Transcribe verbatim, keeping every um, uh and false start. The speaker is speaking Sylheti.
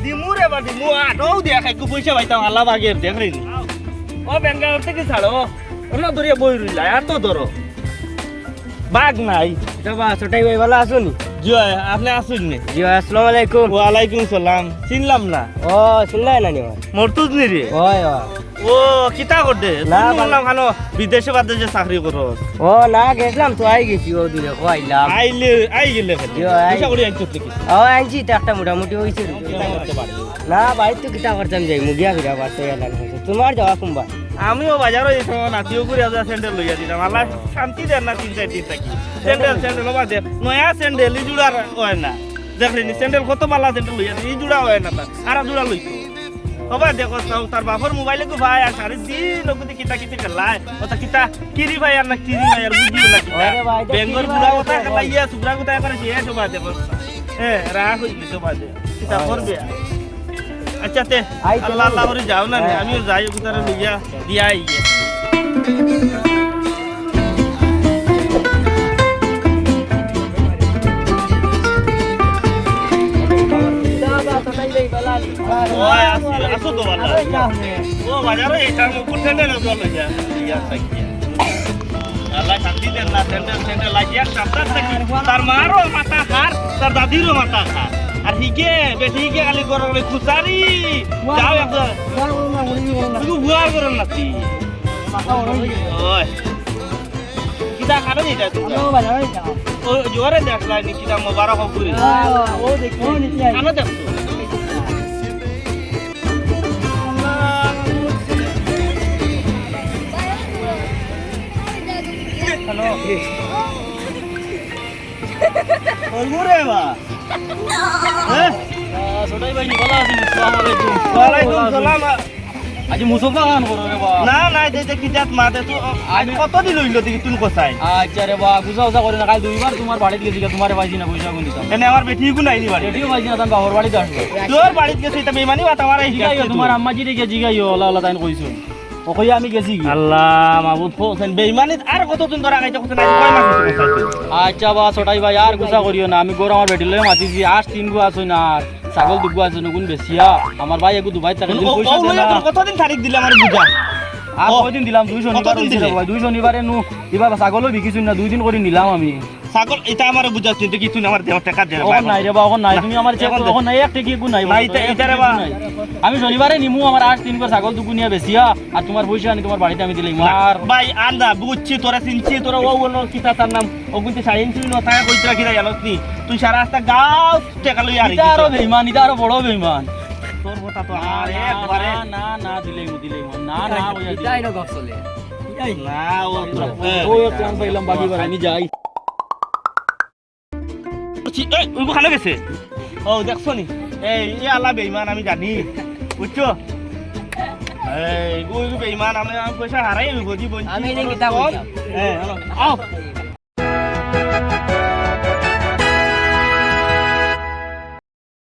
দিমু রে বা দিমু, আটও দিয়া খাইকু পয়সা পাইতাম, আল্লাহ বাগের দেখ রে নি। ও বেঙ্গালোর থাকি ছাড়ো, অনো ধরিয়া বই রইলা, এত ধরো। বাঘ নাই। কিতা বা, ছোটাই ভাই, ভালা আছো নি? জি অয়, আপনে আছইন নি? জি অয়, আসসালামু আলাইকুম। ওয়ালাইকুম সালাম। চিনলাম না। ও, চিনলায় না নি অয়? মর্তুজ নি রে? অয়, অয়। ও, কিতা করতে? না, তুমি ভাই। শুনলাম খানো বিদেশে বাদেশে চাকরি করো। ও, না, গেছলাম তো, আই গেছি, ও দূরে, ও আইলাম। আইলে, আই গেলে কেনে? জি, আই। পয়সা করি আনছো তো কি? ও, আনছি তো, একটা মোটামুটি অইছে। কিতা করতে পারো? না, বাড়িত তো কিতা করতাম যাই, মুগিয়া ফিরা পারতে গেলাম। তোমার যাওয়া কুম্বা? আমিও বাজারো এই সময় নাতিও করে আজ স্যান্ডেল লইয়া দিলাম। আল্লাহ শান্তি দেন না তিন চার দিন থাকি। স্যান্ডেল, স্যান্ডেল, ও বাদ দে। নয়া স্যান্ডেল, ই জুড়া অয় না। দেখলি নি, স্যান্ডেল কত বালা স্যান্ডেল লইয়া দিছি, ই জুড়া অয় না তার। আর জুড়া লইতো। ও বাদ দে, কস তাও তার বাপর মোবাইলে কো ভাই, আর সারা দিন ওগুতে কিতা কিতা খেলায়। ও তা কিতা কিরি ভাই আর না কিরি ভাই আর বুঝিও না কিতা। আরে ভাই, এটা বেঙ্গল কিরি বুড়া ভাই কথা আছে, খেলাইয়া, সুবরা কথা করে শেষ ও বাদ দে, কস। হ্যাঁ, রাগ হইল তো বাদ দে। কিতা হয়। করবে? আচ্ছা, তে, আই, আল্লাহ, চলো। আল্লাহ করে যাও না রে, হ্যাঁ। আমিও যাই, ওগুতারে লইয়া দিয়া আই গিয়া। ওই, আছি, আছো তো ভালা। ও, বাজারো এইটা মুকুট সেন্টার লইয়া, লইয়া থাকিয়া। আল্লাহ শান্তি দেন না, স্যান্ডেল, স্যান্ডেল লাগিয়া সাবধান থাকি। তার মারও মাথা খার, তার দাদিরও মাথা খার। আর হিগে, বেটি হিগে খালি গরম অইলে খুচারি। যাও একবার। তুই বুয়ার গরম নাতি। ওই। কিতা খাবে নি এটা তুই? ও জোরে দেখ লাইনি কিতা মোবারক হক করি। ও দেখি। খানো দেখ তো। হ্যালো। কইবো রে বা? হ্যাঁ? আহ, ছোটাই ভাই, ভালা আছইন? আসসালামু আলাইকুম। ওয়ালাইকুম সালাম। আজি মুসফা খান করো রে বা। না, না, দে, দে, কি জাত মা দে, তুই, আজ আমি কতদিন অইল দেখি তুই কোথায়? আচ্ছা রে বা, গুছা উছা করে না, কাল দুইবার তোমার বাড়িত গেছি, তোমারে পাইছি না, পয়সা কোন দিতাম। এনে আমার বেটি গুণ আইনি বাড়ি। বেটিও পাইছি না, তার বাবার বাড়িত আসবে। তোর বাড়িত গেছি, তা বেমানি মাত আমার এই জিগাইও, তোমার আম্মাজিরে গিয়া জিগাইও, ওলা ওলা তাইন কইছো। ও কইয়া আমি গেছি গিয়া। আল্লাহ, মাবুদ, হোসেন, বেইমানি আর কতদিন ধরে আগাইতে হোসেন, আজ কয় মাস হইছে হোসেন? আচ্ছা বা, ছোটাই ভাই, আর গুছা করিও না। আমি গরু আমার বেটির লগে মাতিছি, আট তিন গু আছে না, আর ছাগল দুগু আছে না, গুন বেচিয়া। আমার ভাই এগু দুবাই থাকে, দিন ও, পয়সা ও, দে না। কতদিন তারিখ দিলে আমার বুঝা? আর ও, কয়দিন দিলাম? দুই শনিবার কতদিন হইছে দিলে? রে ভাই, দুই শনিবারে নু, এবার ছাগলও বিকিছুন না, দুই দিন করি নিলাম আমি। ছাগল, এটা আমারে বুঝাস, কিন্তু কি তুই আমার দেওয়া টাকা দে, অখন নাই রে বা, অখন নাই। না, তুমি আমার চেক অখন দে। অখন নাই, এক টেকি এগু নাই বা, নাই, এটা, এক এটা রে টেকি বা। নাই। আমি শনিবারে নিমু, আমার আট তিন করে ছাগল দুগু নিয়া বেচিয়া, আর তোমার পয়সা আনি তোমার বাড়িত আমি দিলাম। না, আর ভাই, আর না, বুঝছি, তোরা চিনছি, তোরা ও বলো, কিতা তার নাম, ও কিন্তু সায়েন্স হইল, তাই কইতরা কিতা জানোস নি? তুই সারা রাস্তা গাও টাকা লই আর ইটা আরো বেইমান, ইটা আরো বড় বেইমান। তোর কথা তো না, আর না, একবারে না, না, না, দিলেই মু, দিলেই মু। না, না, ওই ইটা আইলো গপ চলে। না, ও তো, ও এক চান্স পাইলাম, বাকি বার আমি যাই। এই, ওই ওখানে গেছে। ও, দেখছো নি? এই, এই আলা বেইমান, আমি জানি। বুঝছো? এই, ওই বেইমান, আমি, আমি পয়সা হারাই, আমি বুঝি, বুঝি। আমি এনে কিতা কইতাম? এই, হ্যালো। আও।